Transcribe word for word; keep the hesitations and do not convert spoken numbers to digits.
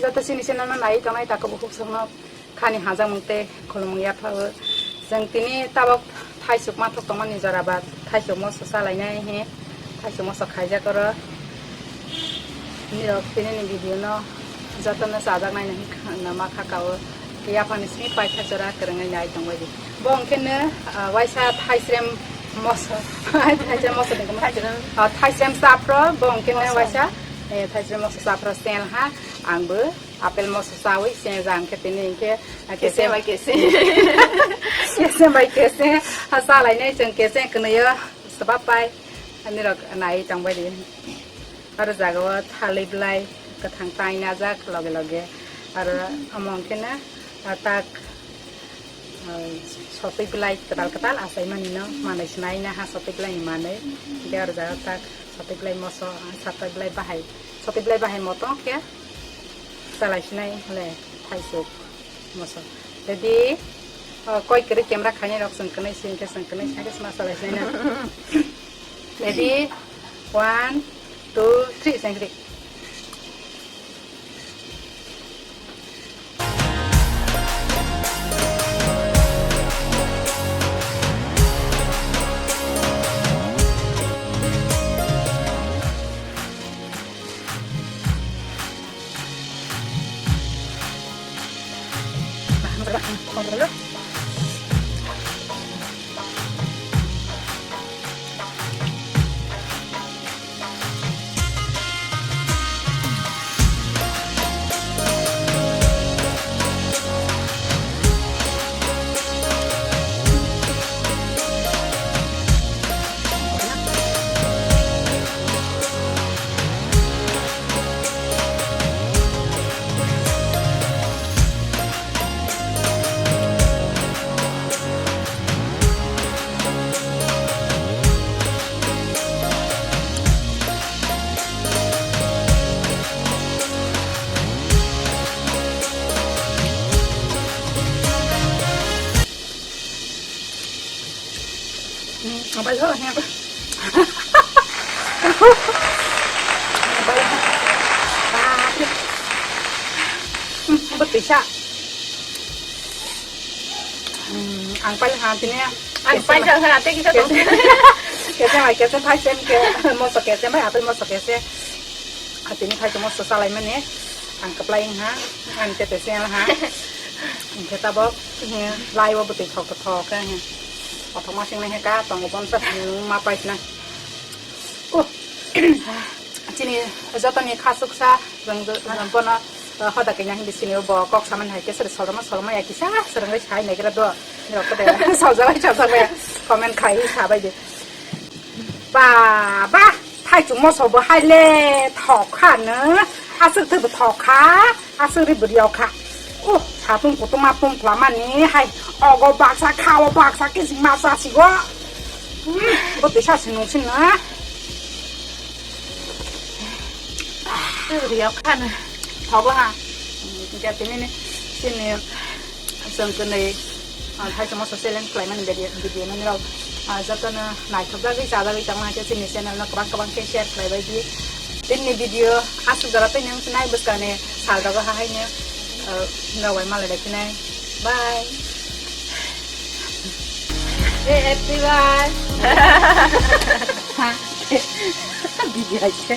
Joto chini channel no nai tongnai takhuk bukhuk songno khani hamjakmung tei khulumung yapha o. Chwng tini tabok thaisuk mathok tongmani jora ba thaisuk moso chalainai he thaisuk moso khaijak oro. Nirok tini ni video no joto no chajaknai hinwi khna ma kha kao. Yaphangni simi paitha jora kwrwngwi nai tongbai di. Bo hwnkhe no, ah, waisa thaisrem moso, thaisrem moso ni khe ma? Thaisrem. Ah, thaisrem saphro, bo hwnkhe no moso. Waisa, eh, thaisrem moso saphro sel ha, ang bo apple moso chawi se ja hwnkhe tini hwnkhe, ah, kese bai kese. Kese bai kese, ah, chalainai chwng kese kwnwi o swbap pai, nirok nai tongbai di. Aro jaga o thalwi belai kwthang tainajak loge loge. Aro omo hwnkhe no, ah, tak, ah, sotwi belai kwtal kwtal achaimani no manwi swnai na ha sotwi belai ni manwi. Hwnkhe aro jaga o tak sotwi belai moso, ah, sotwi belai bahai, sotwi belai bahai moto khe chalai swnai le thaisuk moso. Ready? Oh, koi kwrwi camera khainai rok chwng kwnwi si hwnkhe chwng kwnwi si hwnkhe sma chalai swnai na. Ready? One, two, three, sengkri. Ang pai ho, ang pai. Ang pai ha tini. Ang pai ha, tei kisa tong. Kisa mai kisa pai sem ke. Moso kisa mai apel moso kisa. Atini khai tongmo swchalai mani ang kwplai wngha, ang tete se wngha. Hwnkhe tabok, eh, lai o bwtwi thok thok khe, eh, kothok ma sing nai kha, tongo bonsa ma pai khna. Oh, chini jotoni khasuksa, jeng, jeng bono, eh, hoda kanya hindi sini bo kok saman hai khe sir solma solma ya kisa, sir ngai sai nai gra do. Ni rok de, solja bai, solja bai, comment khai sa bai de. Baba, thaichuk moso bo hai le thok kha no. Aswk thwi bo thok kha, aswk ri bo riok kha. Uh, satung kutung ma pung kla mani hai. Ogo baksa kha, o baksa kisi ma sa si go. Hmm, bo tisa si nung si na. Thwi bo riok kha no. Thok ha. Hmm, ja tini ni, tini. Chwng kwnwi, ah, thaisa moso challenge khlaimani video, video no nirok, ah, jotono naithokjagwi chajagwi tongma khe chini channel no kwbang kwbang khe share khlaibai di. Tini video aswk jora tei nang nai bwskangni sal rogo hahaino, ah, norok bai malai bai phinai. Bye. Hey, happy bye. Video hai khe.